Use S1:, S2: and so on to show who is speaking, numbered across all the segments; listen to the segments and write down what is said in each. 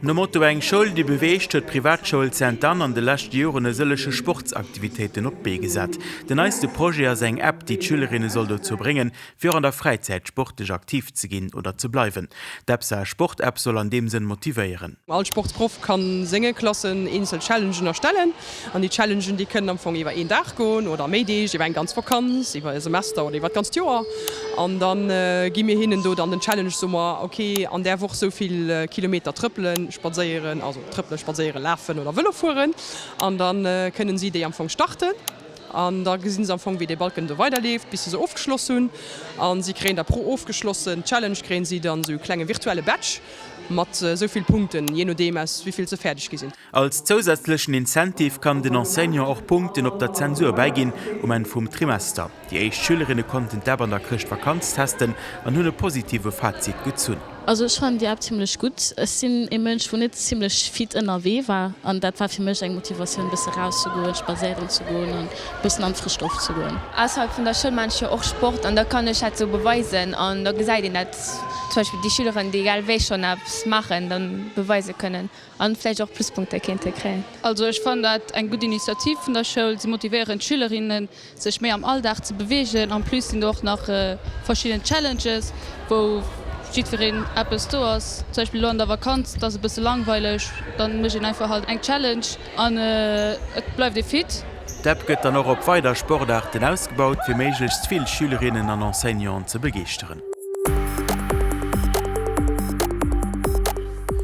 S1: Nom Motto Eng Schoul, déi beweegt huet d'Privatschoul Sainte-Anne an de leschte Joren e sëllege Sportsaktivitéiten op d'Bee gesat. Den neiste Projet ass eng App, déi d'Schülerinne soll dozou bréngen, fir och an der Fräizäit sportlech aktiv ze ginn oder ze bleiwen. D'EPSA Sport-App soll an deem Sënn motivéieren.
S2: All Sportsproff ka senge Klassen eenzel Challengen erstellen. An déi Challengen, déi kënnen am Fong iwwer een Dag goen oder méi Deeg, iwwer eng ganz Vakanz, iwwer e Semester oder iwwer d'ganzt Joer. An da gi mir hinnen do dann den Challenge, soe mer, ok, an där Woch sou vill Kilometer trëppelen, spadséieren, also trëppelen, spadséieren, lafen oder Vëlo fueren. An da kënnen si déi am Fong starten. An da gesinn se am Fong, wéi dee Balken do weiderleeft, bis se se ofgeschloss hunn. A si kréien da pro ofgeschlossen Challenge kréien si dann esou e klenge virtuelle Badge mat esou vill Punkten, jee nodeem aus wéi vill se fäerdeg gi sinn.
S1: Als zousätzlechen Incentive kann den Enseignant och Punkten op der Zensur bäiginn um Enn vum Trimester. Déi éischt Schülerinne konnten d'App an der Chrëschtvakanz testen an hunn e positive Fazit gezunn.
S3: Also ech fannen déi App zimlech gutt. Ech sinn ee Mënsch wou net zimlech fit ënnerwee war an dat war fir mech eng Motivatioun bësse raus ze goen, spadséieren ze goen an bëssen an d'frëscht Loft ze goen.
S4: Ausserhalb vun der Schoul maan ech jo och Sport an da kann ech dat sou beweisen an da gesäit een dat zum Beispill déi Schüleren déi egal wéi schonn eppes maachen dann beweise kënnen. An vläicht och Pluspunkte kéinte kréien.
S5: Also ech fannen dat eng gutt Initiativ vun der Schoul. Si motivéieren d'Schülerinnen sech méi am Alldag ze beweegen. En plus sinn do och nach verschidden Challenges wou jiddwereen eppes do ass. Zum Beispill elo an der Vakanz, et ass e bësse langweileg, dann mécht een einfach halt eng Challenge an et bleift ee fit.
S1: D'App gëtt dann och op weider Sportaarten ausgebaut, fir méiglechst vill Schülerinnen an Enseignanten ze begeeschteren.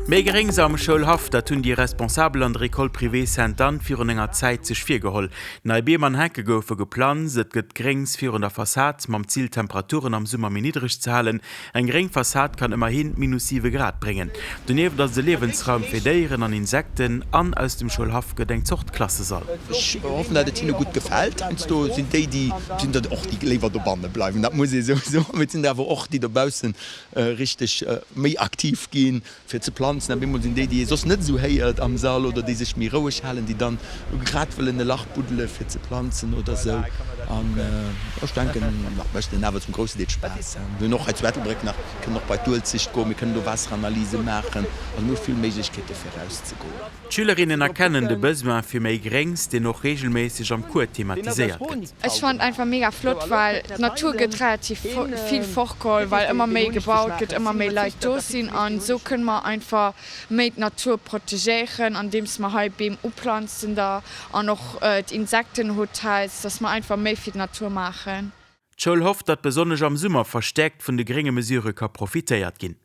S1: Méi Gréngs am Schoulhaff, dat hunn déi Responsabel an der École privée Sainte-Anne virun enger Zäit sech virgeholl. Nei Beem an Hecke goufe geplanzt, et gëtt Gréngs virun der Fassad, mam Zil d'Temperaturen am Summer méi niddereg ze halen. Eng gréng Fassad kann ëmmerhi minus 7 Grad bréngen. Donieft ass et e Liewensraum fir Déieren an Insekten an aus dem Schoulhaff gëtt eng Zort Klassesall.
S6: Ech hoffen dat et hinne gutt gefält. Heiansdo sinn déi déi sinn der och déi léiwer dobanne bleiwen, dat muss ee sou soen, mee et sinn der awer och déi dobausse richteg méi aktiv ginn fir ze planzen. Op eemol sinn déi déi ee soss net esou héiert am Sall oder déi sech méi roueg halen, déi dann grad wëllen e Lach buddele fir ze planzen oder sou. An ech denken dat mécht hinnen awer zum groussen Deel Spaass. Mir hunn och hei zu Ettelbréck nach, kënnen och bei d'Uelzecht goen, mir kënnen do Waasseranalyse maachen, also mir hu vill Méiglechkeete fir erauszegoen.
S1: D'Schülerinnen erkennen de Besoin fir méi Gréngs, deen och reegelméisseg am Cours thematiséiert gëtt.
S7: Ech fannen et einfach mega flott, well d'Natur gëtt relativ vill fortgeholl, well ëmmer méi gebaut gëtt, ëmmer méi Leit do sinn an esou kënne mer einfach méi d'Natur protegéieren, andeems mer hei Beem uplanzen da an och d'Insektenhotels, dass mer einfach méi fir d'Natur maachen.
S1: D'Schoul hofft, datt besonnesch am Summer verstäerkt vun de grénge Mesurë ka profitéiert ginn.